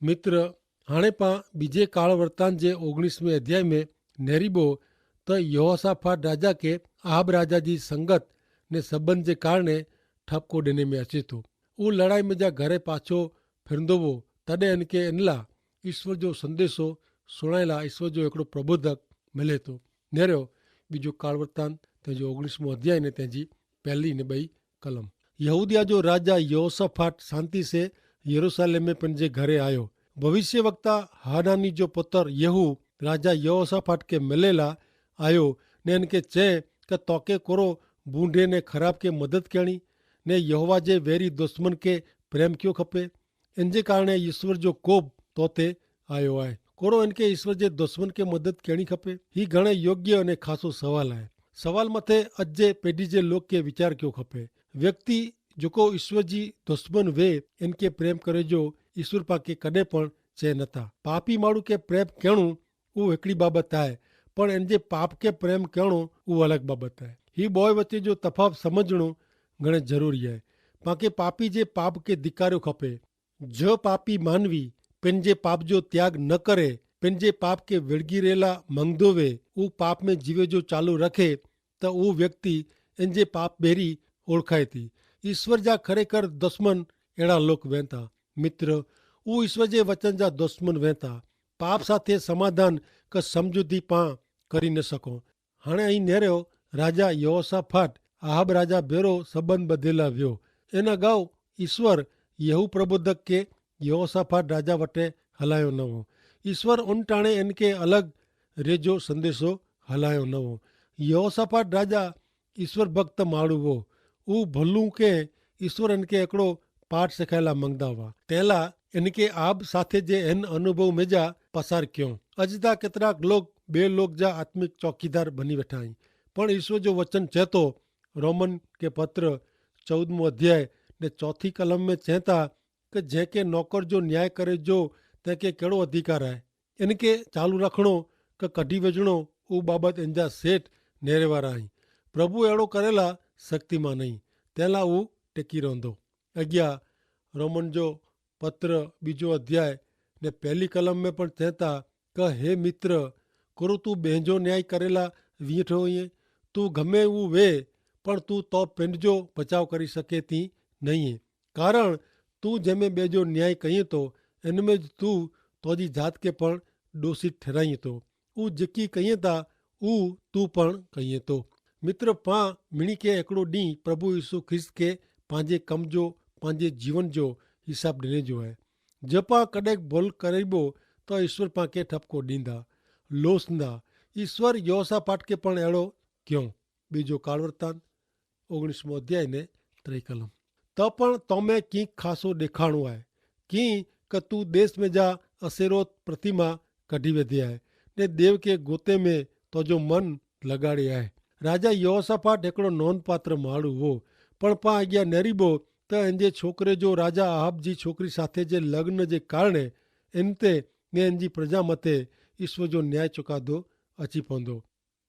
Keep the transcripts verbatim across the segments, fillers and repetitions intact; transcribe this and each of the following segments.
મિત્ર, હાણે પા બીજે કાળવર્તાન જે ઓગણીસમે અધ્યાય મેં નેરીબો, તો યહોસાફાટ રાજા કે આહબ રાજા જી સંગત ને સંબંધ જે કારણે ઠપકો દેને મેં અચેતો. ઉ લડાઈ મેં જા ઘરે પાછો ફિરંદોવો, તદે એનકે એનલા ઈસ્વર જો સંદેશો સુણાયેલા ઈસ્વર જો એકડો પ્રબોધક મિલેતો. નેરો બીજો કાળવર્તાન તેજો ઓગણીસમો અધ્યાય ને તેજી પહેલી ને બઈ કલમ. યહૂદિયા જો રાજા યહોસાફાટ શાંતિ સે યરૂસાલેમ મેં પન જે ઘરે આયો. ભવિષ્યવક્તા હાનાની જો પતર યહૂ રાજા યહોસાફાટ કે મલેલા આયો, ને એનકે ચે કે તોકે કોરો બૂંડે ને ખરાબ કે મદદ કેણી, ને યહોવા જે વેરી દુશ્મન કે પ્રેમ ક્યો ખપે? એન જે કારણે ઈસ્વર જો કોપ તોતે આયો આય. કોરો એનકે ઈસ્વર જે દુશ્મન કે મદદ કેણી ખપે? હી ઘણે યોગ્ય અને ખાસો સવાલ આય. સવાલ મતે અજ જે પેઢી જે લોક કે વિચાર ક્યો ખપે? વ્યક્તિ જોકો ઈસ્વર જી દુશ્મન વે એનકે પ્રેમ કરે જો ઈસ્વર પાકે કદે પણ ચે નતા. પાપી માળું કે પ્રેમ કેણું ઉહ હેકડી બાબત આય, પણ એન જે પાપ કે પ્રેમ કેણો ઉહ અલગ બાબત આય. હી બોય વચ્ચે જો તફાવ સમઝણો ઘણે જરૂરી આય. પાંકે પાપી જે પાપ કે ધિકાર્યો ખપે. જો પાપી માનવી પેનજે પાપ જો ત્યાગ ન કરે, પેનજે પાપ કે વેડગી રહેલા મંગદો વે, ઉહ પાપ મેં જીવે જો ચાલુ રખે, તો ઉહ વ્યક્તિ એન જે પાપ ભેરી ઓળખાય તી. ઈસ્વર જા ખરેખર દુશ્મન એડા લોક વેંતા. મિત્ર, ઉહ ઈસ્વર જે વચન જા દુશ્મન વેંતા. પાપ સાથે સમાધાન કે સમજૂતી પાં કરી ન શકો. હાણે અહીં નેરો રાજા યહોસાફાટ આહબ રાજા ભેરો સંબંધ બધેલા વ્યો. એના ગાઉ ઈસ્વર યહૂ પ્રબોધક કે યહોસાફાટ રાજા વટે હલાયો નવો. ઈસ્વર ઉનટાણે એનકે અલગ રેજો સંદેશો હલાયો નવો. યહોસાફાટ રાજા ઈસ્વર ભક્ત માળુ વો. ઉં ભલ્લું કે ઈસ્વર એનકે એકડો પાઠ સેખાયેલા મંગદા વા. તેલા એનકે આબ સાથે જે એન અનુભવ મેજા પસાર ક્યો. અજ તા કેતરાક લોક બે લોક જા આત્મિક ચોકીદાર બની વેઠા હૈં. પણ ઈસ્વર જો વચન ચેતો, રોમન કે પત્ર ચૌદમો અધ્યાય ને ચોથી કલમ મેં ચેતા કે જેંકે નોકર જો ન્યાય કરે જો તેંકે કેડો અધિકાર હૈ? એનકે ચાલુ રાખણો કે કઢ઼ી વેજણો? ઉ બાબત એનજા સેટ નેરેવારા હૈં. પ્રભુ એડો કરેલા શક્તિમાં નહીં, તેલા ઉ ટેકી રોંધો. અગિયા રોમન જો પત્ર બીજો અધ્યાય ને પહેલી કલમ મેં પણ ચેતા કે હે મિત્ર, કરો તું બેંજો ન્યાય કરેલા વીંઠો હોઈએ? તું ગમે ઉ વે, પણ તું તો પેંડજો બચાવ કરી શકે તી નહીં. કારણ તું જેમે બેજો ન્યાય કહિએ તો એનમે જ તું તોજી જાત કે પણ દોષિત ઠેરાઈ તો. ઉ જેકી કહિએ તા ઉ તું પણ કહિએ તો. મિત્ર, પાં મિણી કે એકડો દી પ્રભુ ઈસુ ખ્રિસ્ત કે પાંજે કમ જો પાંજે જીવન જો હિસાબ દેને જો હૈ. જે પાં કડેક ભોલ કરેબો તો ઈસ્વર પાંકે ઠપકો દીંદા, લોસંદા. ઈસ્વર યહોસાફાટ કે પણ એડો ક્યો. બીજો કાળવર્તાન ઓગણીસમો અધ્યાય ને ત્રિકલમ. તો પણ તોમે કિંક ખાસો દેખાણો આય, કિંક કે તું દેશ મેં જા અસેરોત પ્રતિમા કઢ઼ી વેધી આય, ને દેવ કે ગોતે મેં તોજો મન લગાડે આય. રાજા યહોસાફાટ એકડો નોંધપાત્ર માળુ હો, પણ પા અગિયા નેરીબો તો એન જે છોકરે જો રાજા આહાબ જી છોકરી સાથે જે લગ્ન જે કારણે એન તે ને એન જી પ્રજા મતે ઈસ્વર જો ન્યાય ચોકાદો અચી પોંદો.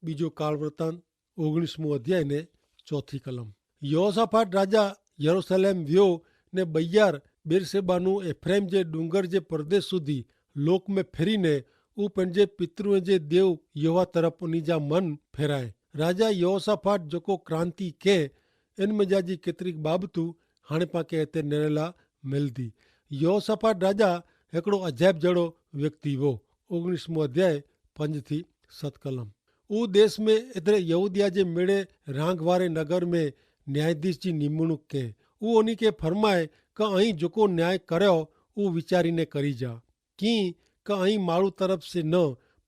બીજો કાળવર્તાન ઓગણીસમો અધ્યાય ને ચોથી કલમ. યહોસાફાટ રાજા યરૂસલેમ વ્યો ને બૈયાર બેરસેબાનું એફ્રાઇમ જે ડુંગર જે પરદેશ સુધી લોક મેં ફેરી ને ઉપને જે પિતૃએ જે દેવ યહોવા તરફ ઉની જા મન ફેરાય. રાજા યહોસાફાટ જોકો ક્રાંતિ કે એન મેં જા જી કેતરિક બાબતું હાણે પાંકે એતે નેરેલા મેલ દી. યહોસાફાટ રાજા હેકડો અજાયબ જેડો વ્યક્તિ વો. ઓગણીસમો અધ્યાય પંજ થી સત કલમ. ઉ દેશ મેં એતરે યહૂદિયા જે મેળે રાંગવારે નગર મેં ન્યાયાધીશ જી નિમણૂક કે. ઉ ઓની કે ફરમાય કે અહીં જોકો ન્યાય કર્યો ઉ વિચારી ને કરી જા. કિંક અહીં માણુ તરફ સે ન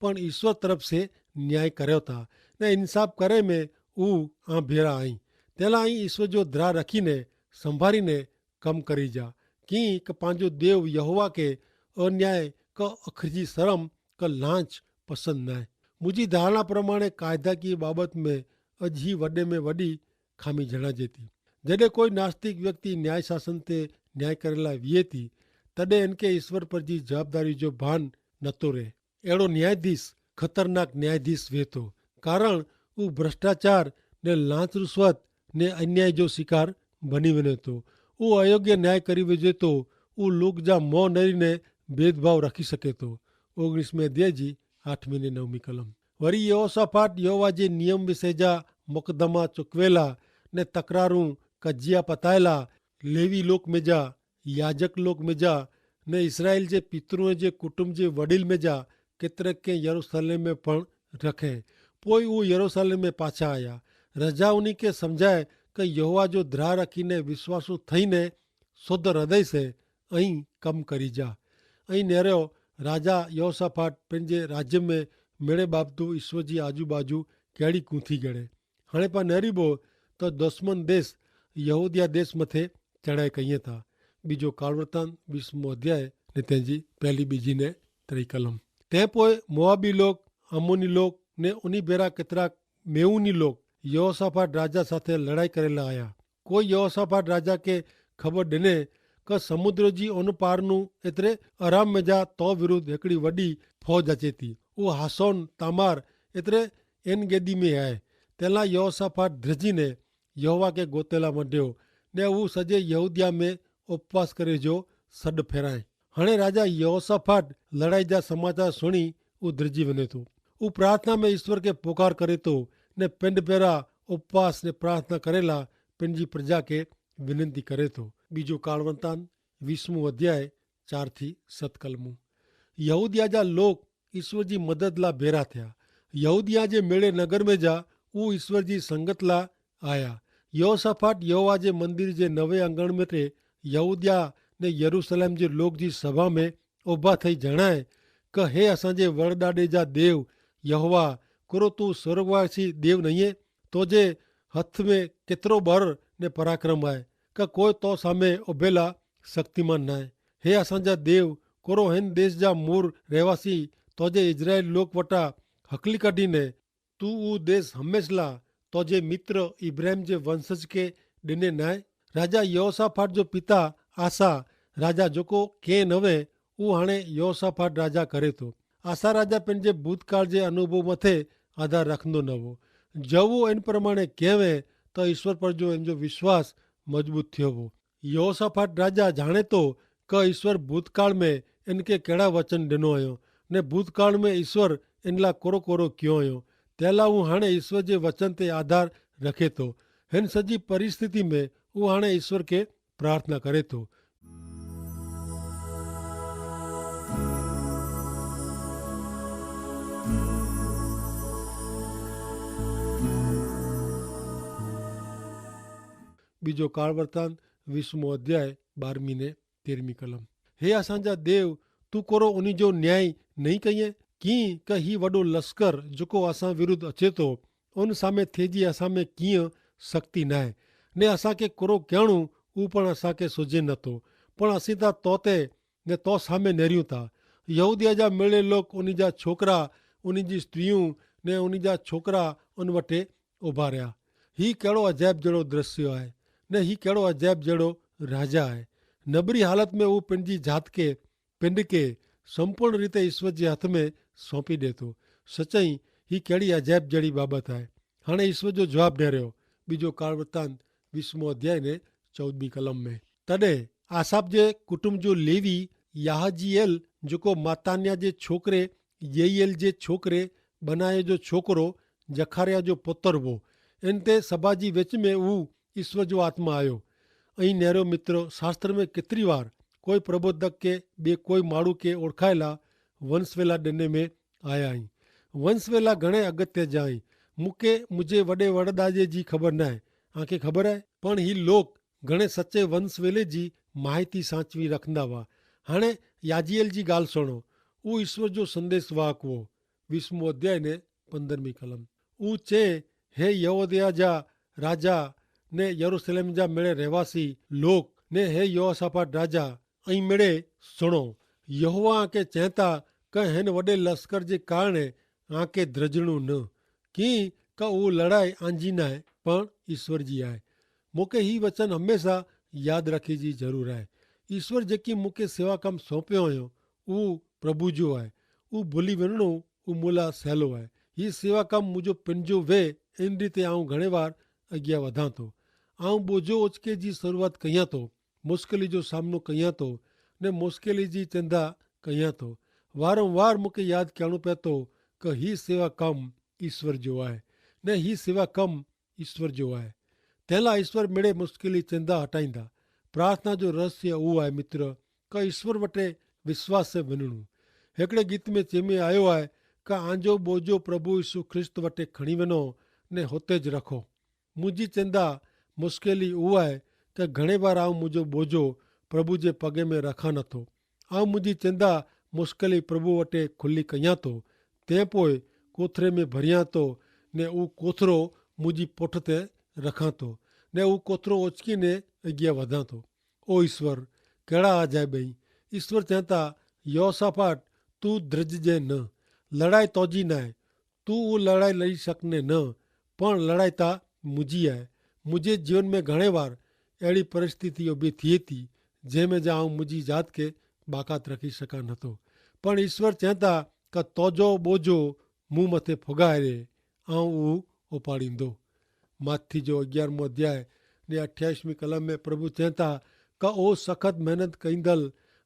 પણ ઈસ્વર તરફ સે ન્યાય કર્યો થા, ને ઇન્સાફ કરે મેં ઉં આંભેરા આઈ. તેલા અહીં ઈસ્વર જો દ્રાહ રખી ને સંભારી ને કમ કરી જા. કિંક પાંજો દેવ યહોવા કે અન્યાય ક અખરી જી સરમ ક લાંચ પસંદ નાય. મુઝે ધારણા પ્રમાણે કાયદા કી બાબત મેં અજ હી વડે મેં વડી ખામી જણાજે તી. જડે કોઈ નાસ્તિક વ્યક્તિ ન્યાય શાસન તે ન્યાય કરેલા વિયે તી, તદે એનકે ઈસ્વર પર જી જવાબદારી જો ભાન નતો રહે. એડો ન્યાયાધીશ ખતરનાક ન્યાયાધીશ વેતો, કારણ ઉં ભ્રષ્ટાચાર ને લાંચ રુસ્વત ને અન્યાય જો શિકાર બની વેને તો. ઉં અયોગ્ય ન્યાય કરી વેજે તો ઉં લોક જા મોં નરી ને ભેદભાવ રાખી શકે તો. ઓગણીસમે અધ્યાય જી આઠમી ને નવમી કલમ. વરી યહોસાફાટ યહોવા જે નિયમ વિશે જા મુકદમા ચુકવેલા ને તકરારૂ કજ્યા પતાયેલા લેવી લોક મેજા, યાજક લોક મેજા ને ઇસરાયેલ જે પિતૃએ જે કુટુંબ જે વડીલ મેજા કેતરેક કે યરુસલેમ મેં પણ રખે. પોય ઉં યરુસલેમ મેં પાછા આયા. રજા ઉની કે સમઝાય કે યહોવા જો દ્રાહ રાખીને વિશ્વાસુ થઈને સોધ હૃદય સે અહીં કમ કરી જા. અહીં નેરો રાજા યહોસાફાટ પન જે રાજ્ય મેં મેળે બાબતુ ઈશ્વર જી આજુબાજુ કહેડી કૂંથી ગણે. હણે પા નેરી બો તો દસમન દેશ યહૂદિયા દેશ મતે ચડાઈ કહિયે થા. બીજો કાળવર્તાન વીસમો અધ્યાય ને તેની પહેલી બીજી ને ત્રિકલમ. તે પોય મોઆબી લોક, અમ્મોની લોક ને ઉની ભેરા કેતરા મેઉની લોક યહોસાફાટ રાજા સાથે લડાઈ કરેલા આયા. કોઈ યહોસાફાટ રાજા કે ખબર દેને કે સમુદ્ર જી ઓનપારનું એતરે અરામ મેં જા તો વિરુદ્ધ હેકડી વડી ફોજ અચેતી. ઉહ હાસોન તામાર એતરે એન ગેદી મેં આય. તેલા યહોસાફાટ ધ્રજીને યહોવા કે ગોતેલા મંડ્યો ને ઉહ સજે યહૂદિયા મેં ઉપવાસ કરે જો સડ ફેરાય. હણે રાજા યહોસાફાટ લડાઈ જા સમાચાર સુણી ઉહ ધ્રજી વને થો. ઉહ પ્રાર્થના મેં ઈશ્વર કે પોકાર કરે થો ને પેંડ પેરા ઉપવાસ ને પ્રાર્થના કરેલા પેનજી પ્રજા કે વિનંતી કરે થો. બીજો કાળવંતાન વીસમું અધ્યાય ચાર થી સત કલમું. યહૂદિયા જા લોક ઈસ્વર જી મદદ લા ભેરા થ્યા. યહૂદિયા જે મેળે નગર મેં જા ઉં ઈસ્વર જી સંગત લા આયા. યહોસાફાટ યહોવા જે મંદિર જે નવે અંગણ મેં તે યહૂદિયા ને યરૂસલેમ જે લોક જી સભા મેં ઉભા થઈ જણાય, કે હે અસાં જે વરડાડે જા દેવ યહોવા, કોરો તું સ્વર્ગવાસી દેવ નહિયે? તો જે હથ મેં કેતરો બર ને પરાક્રમ આય, કે કોઈ તો સામે ઉભેલા શક્તિમાન નાય. હે અસાં જા દેવ, કોરો હેન દેશ જા મૂર રહેવાસી તો જે ઇઝરાયેલ લોક વટા હકલી કાઢી ને તું ઉં દેશ હમેંશલા તો જે મિત્ર ઇબ્રાહિમ જે વંશજ કે દેને નાય? રાજા યહોસાફાટ જો પિતા આસા રાજા જોકો કે નવે ઉં હણે યહોસાફાટ રાજા કરે તો. આસા રાજા પેનજે ભૂતકાળ જે અનુભવ મતે આધાર રાખનો નવો. જવો એન પ્રમાણે કહેવે તો ઈસ્વર પર જો એન જો વિશ્વાસ મજબૂત થયો વો. યહોસાફાટ રાજા જાણે તો કે ઈસ્વર ભૂતકાળ મેં એન કે કેડા વચન ડેનો અયો ને ભૂતકાળ મેં ઈસ્વર એનલા કોરો કોરો ક્યો અયો. તેલા ઉહાણે ઈસ્વર જે વચન તે આધાર રખે તો. હેન સજી પરિસ્થિતિ મેં ઉહાણે ઈસ્વર કે પ્રાર્થના કરે તો. બીજો કાળવર્તાન વીસમો અધ્યાય બારમી ને તેરમી કલમ. હે અસાંજા દેવ, તું કોરો ઉની જો ન્યાય નહીં કહિયે? કિંક હી વડો લશ્કર જોકો અસાં વિરુદ્ધ અચેતો ઉન સામે થે જી અસાં મેં કિંય શક્તિ નાય, ને અસાં કે કોરો કહેણું ઉપણ અસાં કે સોજે નતો. પણ અસી તા તોતે ને તો સામે નેર્યું તા. યહૂદિયા જા મેળે લોક ઉની જા છોકરા, ઉની જી સ્ત્રીયું, ને ઉની જા છોકરા ઉન વટે ઉભા રહ્યા. હી કહેડો અજાયબ જેડો દ્રશ્યો આય, ને હી કહેડો અજાયબ જેડો રાજા આય. નબરી હાલત મેં ઉપને જી જાત કે પિંડ કે સંપૂર્ણ રીતે ઈસ્વર જે હાથ મેં સોંપી દેતો. સચાઈ હી કહેડી અજાયબ જેડી બાબત આય. હાણે ઈસ્વર જો જવાબ ડેર્યો. બીજો કાળવર્તાન વીસમો અધ્યાય ને ચૌદમી કલમ મેં. તદે આસાફ જે કુટુંબ જો લેવી યાહજીયેલ જોકો માતાન્યા જે છોકરે યેયલ જે છોકરે બનાયો જો છોકરો જખાર્યા જો પોતર વો. એન તે સભા જી વેચ મેં ઉં ઈસ્વર જો આત્મા આયો. અહીં નેરો મિત્ર, શાસ્ત્ર મેં કેતરી વાર કોઈ પ્રબોધક કે બે કોઈ માડૂ કે ઓળખાયેલા વંશવેલા ડેને મેં આયા હી. વંશવેલા ઘણે અગત્ય જા હી. મુકે મુઝે વડે વડદાજે જી ખબર નાય. આંકે ખબર હૈ? પણ હી લોક ઘણે સચે વંશવેલે જી માહિતી સાંચવી રખંદા વા. હાણે યાજીયેલ જી ગાલ સુણો. ઉં ઈસ્વર જો સંદેશ વાહક વો. વીસમો અધ્યાય ને પંદરમી કલમ. ઉં ચે, હે યહૂદિયા જા રાજા ને યરૂસલેમ જા મેળે રહેવાસી લોક, ને હે યહોસાફાટ રાજા, અહીં મેળે સુણો. યહોવા આંકે ચેંતા કે હેન વડે લશ્કર જે કારણે આંકે દ્રજણું ન. કિંક ઉં લડાઈ આંજી નાય પણ ઈસ્વર જી આય. મુકે હી વચન હમેંશા યાદ રાખી જી જરૂર આય. ઈસ્વર જેકી મુકે સેવા કામ સોંપ્યો અયો ઉં પ્રભુ જો આય. ઉં ભૂલી વેનણો ઉં મુલા સહેલો આય. હી સેવા કામ મુજો પેનજો વે. એન રીતે આઉં ઘણે વાર અગિયા વધા તો. આઉં બોજો ઓચકે જી શરૂઆત કહિયા તો, મુશ્કેલી જો સામનો કહિયા તો, ને મુશ્કેલી જી ચેંધા કહિયા તો. વારંવાર મુકે યાદ કહેણું પેતો કે હી સેવા કમ ઈસ્વર જો આય, ને હી સેવા કમ ઈસ્વર જો આય. તેલા ઈસ્વર મેળે મુશ્કેલી ચેંદા હટાઈંદા. પ્રાર્થના જો રહસ્ય ઉ આય મિત્ર, કે ઈસ્વર વટે વિશ્વાસે વિનણું. હેકડ઼ે ગીત મેં ચેમે આયો આય કે આંજો બોજો પ્રભુ ઈસુ ખ્રિસ્ત વટે ખણી વેનો, ને હોતે જ રખો. મુઝે ચેંદા મુશ્કેલી ઉવાય કે ઘણે વાર આઉં મુઝે બોજો પ્રભુ જે પગે મેં રખાન થો. આઉં મુઝે ચેંદા મુશ્કેલી પ્રભુ વટે ખુલ્લી કહિયા થો. તે પોય કોથરે મેં ભરિયા થો, ને ઉં કોથરો મુઝે પોઠ તે રખાં થો, ને ઉં કોથરો ઓચકી ને અગિયા વધા થો. ઓ ઈસ્વર, કહેડા આજાય બઈ. ઈસ્વર ચેંતા, યહોસાફાટ, તું દ્રજ જે ન, લડાઈ તોજી નાય. તું ઉં લડાઈ લડી શક ને ન, પણ લડાઈ તા મુજી આય. મુજે જીવન મેં ઘણે વાર એડી પરિસ્થિતિઓ ભી થી થી, જેહ મેં જા આઉં મુજી જાત કે બાકાત રખી શકા નતો. પણ ઈસ્વર ચેંતા, કે તોજો બોજો મું મતે ફોગાય રે, આઉં ઉં ઉપાડીંદો. માથી જો અગિયારમો અધ્યાય ને અઠ્યાઈસમી કલમ મેં પ્રભુ ચેંતા, કે ઓ સખત મહેનત કઈંદલ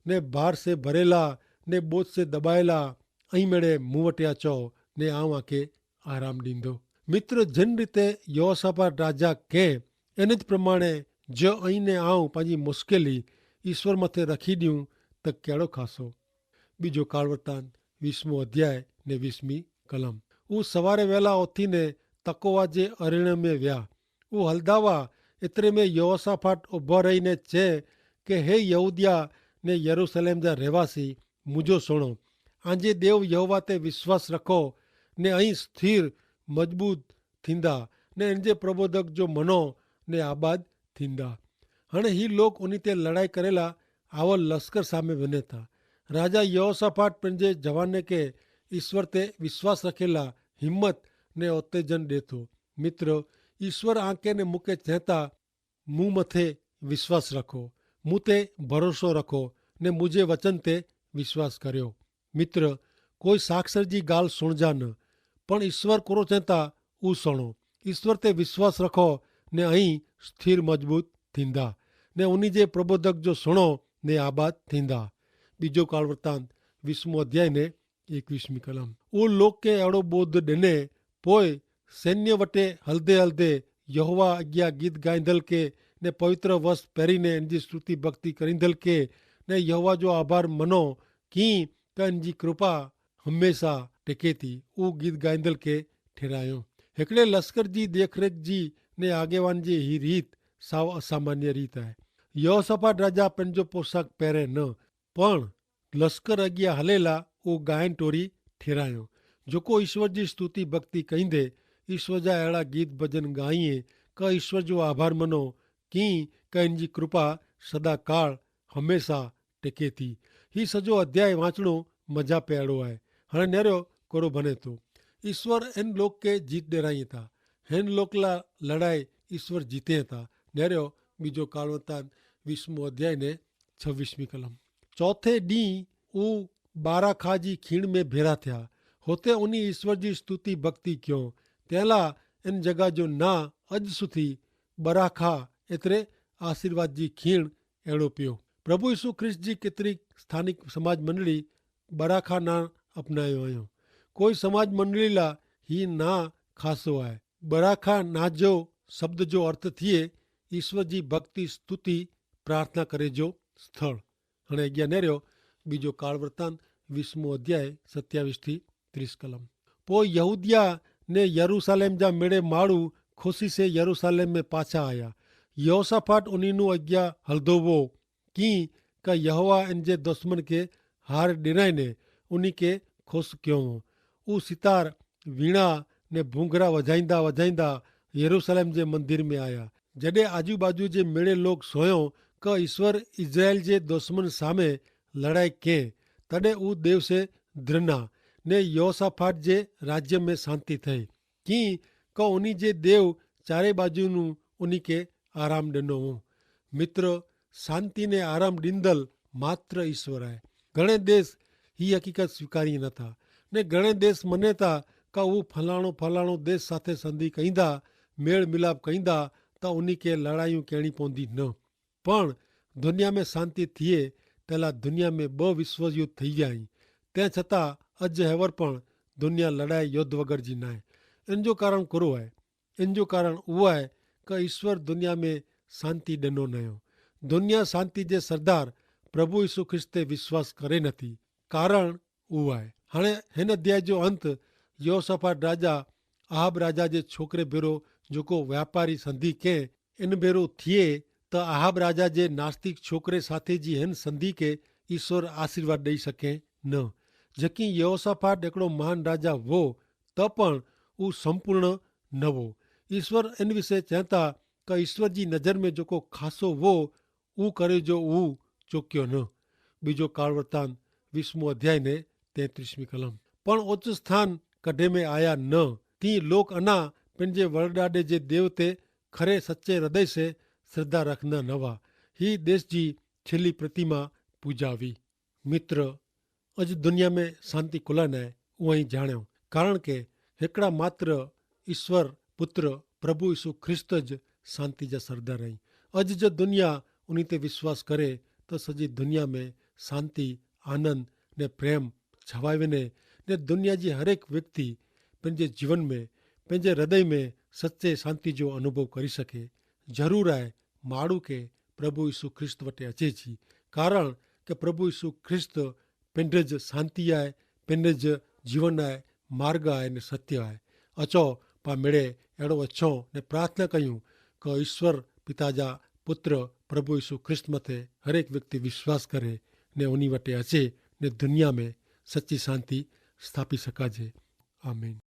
ને ભાર સે ભરેલા ને બોજ સે દબાયેલા, અહીં મેડે મું વટે અચો, ને આઉં આકે આરામ દીંદો. મિત્ર, જેન રીતે યહોસાફાટ રાજા કે, એન જ પ્રમાણે જો અહીં ને આઉં પાંજી મુશ્કેલી ઈસ્વર મતે રખી દિયું, તો કેડો ખાસો? બીજો કાળવર્તાન વીસમો અધ્યાય ને વીસમી કલમ. ઉં સવારે વહેલા ઓથી ને તકોવા જે અરણ્ય મેં વ્યા. ઉં હલદાવા એતરે મેં યહોસાફાટ ઉભો રહી ને ચે, કે હે યહૂદિયા ને યરૂસલેમ જા રહેવાસી, મુજો સુણો. આજે દેવ યહોવા તે વિશ્વાસ રખો, ને અહીં સ્થિર મજબૂત થીંદા, ને એનજે પ્રબોધક જો મનો ને આબાદ થીંદા. હણે હી લોક ઉની તે લડાઈ કરેલા આવલ લશ્કર સામે વને થા. રાજા યહોસાફાટ પન જે જવાને કે ઈસ્વર તે વિશ્વાસ રખેલા હિંમત ને ઉત્તેજન દેતો. મિત્ર, ઈસ્વર આંકે ને મુકે ચેંતા, મું મતે વિશ્વાસ રખો, મું તે ભરોસો રખો, ને મુજે વચન તે વિશ્વાસ કર્યો. મિત્ર, કોઈ સાક્ષર જી ગાલ સુણજા ન, પણ ઈસ્વર કોરો ચેંતા ઉસણો. ઈસ્વર તે વિશ્વાસ રખો, ને અહીં સ્થિર મજબૂત થીંદા, ને ઉની જે પ્રબોધક જો સુણો ને આબાદ થીંદા. બીજો કાળવર્તાન વીસમો અધ્યાય ને એકવીસમી કલમ. ઉં લોકે એડો બોધ દેને પોય સૈન્ય વટે હલદે હલદે યહોવા અગિયા ગીત ગાઈંદલ કે, ને પવિત્ર વસ્ત પહેરી ને એનજી સ્તુતિ ભક્તિ કરીંદલ કે, ને યહોવા જો આભાર મનો, કિંક એનજી કૃપા હમેંશા ટેકે થી. ઉં ગીત ગાઈંદલ કે ઠેરાયો. હેકડ઼ે લશ્કર જી દેખરેખ જી ને આગેવાન જી હી રીત સાવ અસામાન્ય રીત આય. યહોસાફાટ રાજા પન જો પોશાક પહેરે ન, પણ લશ્કર અગિયા હલેલા ઉં ગાયન ટોરી ઠેરાયો. જોકો ઈસ્વર જી સ્તુતિ ભક્તિ કઈંદે, ઈસ્વર જા એડા ગીત ભજન ગાઈએ, કા ઈસ્વર જો આભાર મનો, કિંક એનજી કૃપા સદાકાળ હમેંશા ટેકે થી. હી સજો અધ્યાય વાંચણો મજા પેડો આય. હણે નેરો કરો ભને તો, ઈસ્વર એન લોકે જીત ડેરાઈ થા. હેન લોકલા લડાઈ ઈસ્વર જીતે થા. નેરો બીજો કાળવર્તાન વીસમો અધ્યાય ને છવીસમી કલમ. ચોથે દી ઉં બારાખા જી ખીણ મેં ભેરા થ્યા. હોતે ઉની ઈસ્વર જી સ્તુતિ ભક્તિ ક્યો. તેલા એન જગા જો ના અજ સુધી બરાખા એતરે આશીર્વાદ જી ખીણ એડો પ્યો. પ્રભુ ઈસુ ખ્રિસ્ત જી કેતરી સ્થાનિક સમાજ મંડળી બરાખા ના અપનાયો અયો. કોઈ સમાજ મંડળીલા હી ના ખાસો આય. બરાખા ના જો શબ્દ જો અર્થ થિયે ઈસ્વર જી ભક્તિ સ્તુતિ પ્રાર્થના કરે જો સ્થળ. હણે અજ્ઞા નેર્યો બીજો કાળવર્તાન વીસમો અધ્યાય સત્યાવીસ થી ત્રીસ કલમ. પો યહૂદિયા ને યરૂસાલેમ જા મેળે માળુ ખુશી સે યરૂસાલેમ મેં પાછા આયા. યહોસાફાટ ઉનીનું અજ્ઞા હલદો વો કિંક યહોવા એન જે દુશ્મન કે હાર ડેનાઈ ને ઉની કે ખુશ ક્યો વો. ઉ સિતાર વીણા ને ભૂંગરા વજાઈંદા વજાઈંદા યરૂસાલેમ જે મંદિર મેં આયા. જડે આજુબાજુ જે મેળે લોગ સોયો કે ઈસ્વર ઇઝરાયેલ જે દુશ્મન સામે લડાઈ કેહ, તડે ઉ દેવ સે દ્રન્ના ને યહોસાફાટ જે રાજ્ય મેં શાંતિ થઈ. કિંક ઉની જે દેવ ચારે બાજુનું ઉની કે આરામ ડેનો હો. મિત્ર, શાંતિ ને આરામ ડીંદલ માત્ર ઈસ્વર આય. ઘણે દેશ હી હકીકત સ્વીકારી ન થા, ને ઘણે દેશ મને થા કા ઉં ફલાણો ફલાણો દેશ સાથે સંધિ કહીંદા, મેળ મિલાપ કહીંદા, તા ઉની કે લડાઈયું કહેણી પોંદી ન. પણ દુનિયા મેં શાંતિ થિયે પહેલા દુનિયા મેં બહ વિશ્વસ યુદ્ધ થઈ વ્યા હી. તે છતાં અજ હેવર પણ દુનિયા લડાઈ યુદ્ધ વગર જી નાય. એન જો કારણ કરો હૈ? એન જો કારણ ઉવા હૈ કે ઈશ્વર દુનિયા મેં શાંતિ ડેનો નયો. દુનિયા શાંતિ જે સરદાર પ્રભુ ઈસુ ખ્રિસ્તે વિશ્વાસ કરે નથી. કારણ ઉવા હૈ. હણે હેન અધ્યાય જો અંત યહોસાફાટ રાજા આહાબ રાજા જે છોકરે ભેરો જોકો વ્યાપારી સંધિ કે એન ભેરો થિયે, તો આહાબ રાજા જે નાસ્તિક છોકરે સાથે જી હેન સંધિ કે ઈશ્વર આશીર્વાદ દઈ શકે ન. જેકી યહોસાફાટ એકડો મહાન રાજા વો, તો પણ ઉં સંપૂર્ણ નવો. ઈશ્વર એન વિશે ચેતા કે ઈશ્વર જી નજર મેં જોકો ખાસો વો ઉં કરે જો ઉં ચોક્યો ન. બીજો કાળવર્તાન વીસમો અધ્યાય ને તેત્રીસમી કલમ. પણ ઓછ સ્થાન કઢે મેં આયા ન. તી લોક અના પેનજે વરડાડે જે દેવ તે ખરે સચ્ચે હૃદય સે શ્રદ્ધા રખના નવા. હી દેશ જી છેલ્લી પ્રતિમા પૂજાવી. મિત્ર, અજ દુનિયા મેં શાંતિ કુલા નાય. ઉવાઈ જાણ્યો કારણ કે હેકડા માત્ર ઈશ્વર પુત્ર પ્રભુ ઈસુ ખ્રિસ્ત જ શાંતિ જા સરદાર હૈં. અજ જો દુનિયા ઉની તે વિશ્વાસ કરે તો સજી દુનિયા મેં શાંતિ, આનંદ ને પ્રેમ છવાઈ વેને. ને દુનિયા જી હરેક વ્યક્તિ પેનજે જીવન મેં પેનજે હૃદય મેં સચ્ચે શાંતિ જો અનુભવ કરી શકે. જરૂર આય માડૂ કે પ્રભુ ઈસુ ખ્રિસ્ત વટે અચે જી. કારણ કે પ્રભુ ઈસુ ખ્રિસ્ત પેનજ શાંતિ આય, પેનજ જીવન આય, માર્ગ આય ને સત્ય આય. અચો પા મેડે એડો અચ્છો ને પ્રાર્થના કહ્યું કે ઈસ્વર પિતા જા પુત્ર પ્રભુ ઈસુ ખ્રિસ્ત મતે હરેક વ્યક્તિ વિશ્વાસ કરે ને ઉની વટે અચે ને દુનિયા મેં સચ્ચી શાંતિ સ્થાપી શકાજે. આમીન.